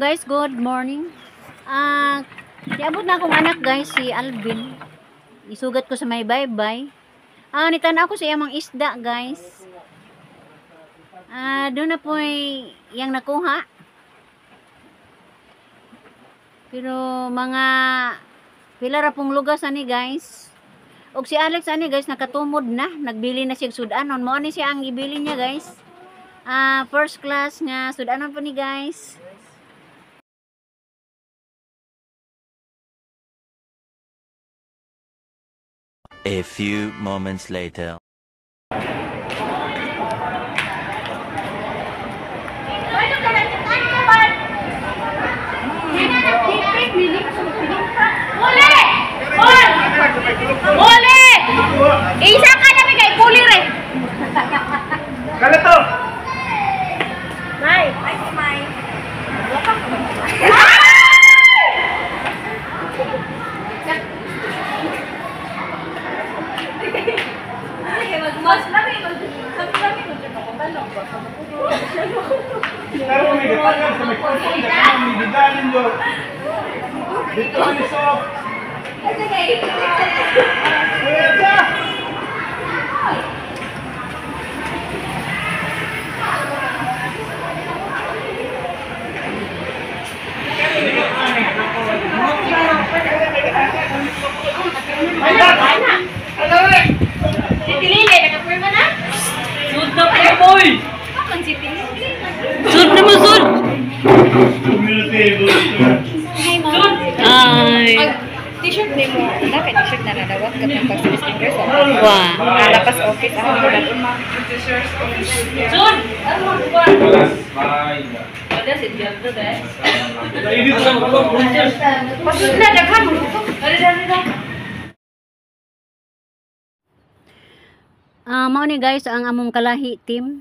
Hello guys, good morning. Niabot na akong anak guys, si Alvin. Isugat ko sa may bye-bye. Nitan-aw ko sa iyang isda guys. Doon na po yang nakuha. Pero mga pila ra pong lugas ani guys. Og si Alex ani guys nakatumod na, nagbili na siya sudanon. Mao ni siya ang ibili niya guys. First class nga sudanon po ni guys. A few moments later. Uli! Isa ka na may kay puli re. Kalato. Mai. Ay, mai. T-shirt ni mo, dapat t-shirt na nadawat ka ng pag-sticker sa lapas office ako. Sun! Pasud na, daghan. Mao ni guys ang among kalahi team.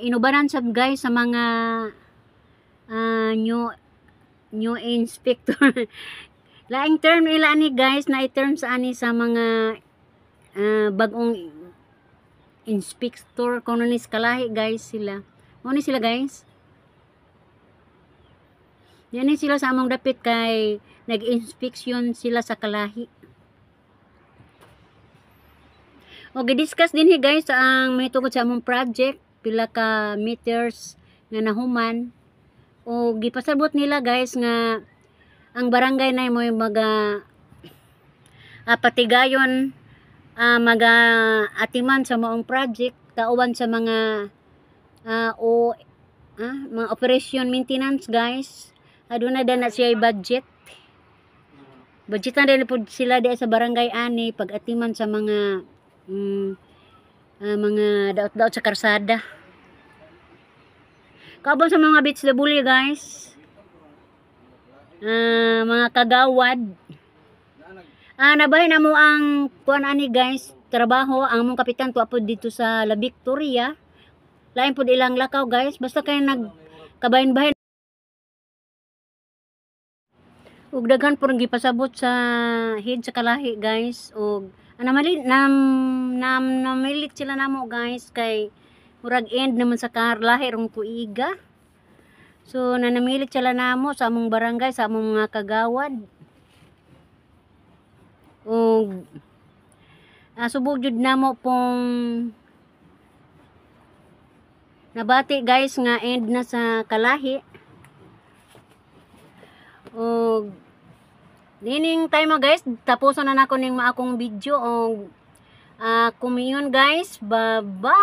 Inubanan sab guys sa mga new inspector. Laing term nila ani guys, na i-term sa ani sa mga bagong inspector kuno ni kalahi guys sila. Mao ni sila guys. Yan ni sila sa among dapit kay nag-inspection sila sa kalahi. O gi-discuss din hi guys ang may tungkol sa among project, pila ka meters nga nahuman. O gipasabot nila guys nga ang barangay na mo maga patigayon maga atiman sa maong project kauban sa mga mga operation maintenance guys. Aduna na siya budget. Budget na dili pud sila di sa barangay ani pag atiman sa mga mga daot-daot sa karsada. Kauban sa mga beach labuli guys. Mga kagawad. Nabahin na mo ang kuan ani guys, trabaho ang among kapitan tuwa pod dito sa La Victoria. Lain pod ilang lakaw guys, basta kay nagkabahin-bahin. Ug daghan pod gipasabot sa head sa kalahi guys og namilit sila namo guys kay murag end naman sa kalahi rong tuiga. So nanamilit sila namo sa among barangay, sa among mga kagawad. Ug subog jud namo pong nabati guys nga end na sa kalahi. Ug nining time guys, tapusan na nako ning maakong video og kumiyon guys. Bye bye.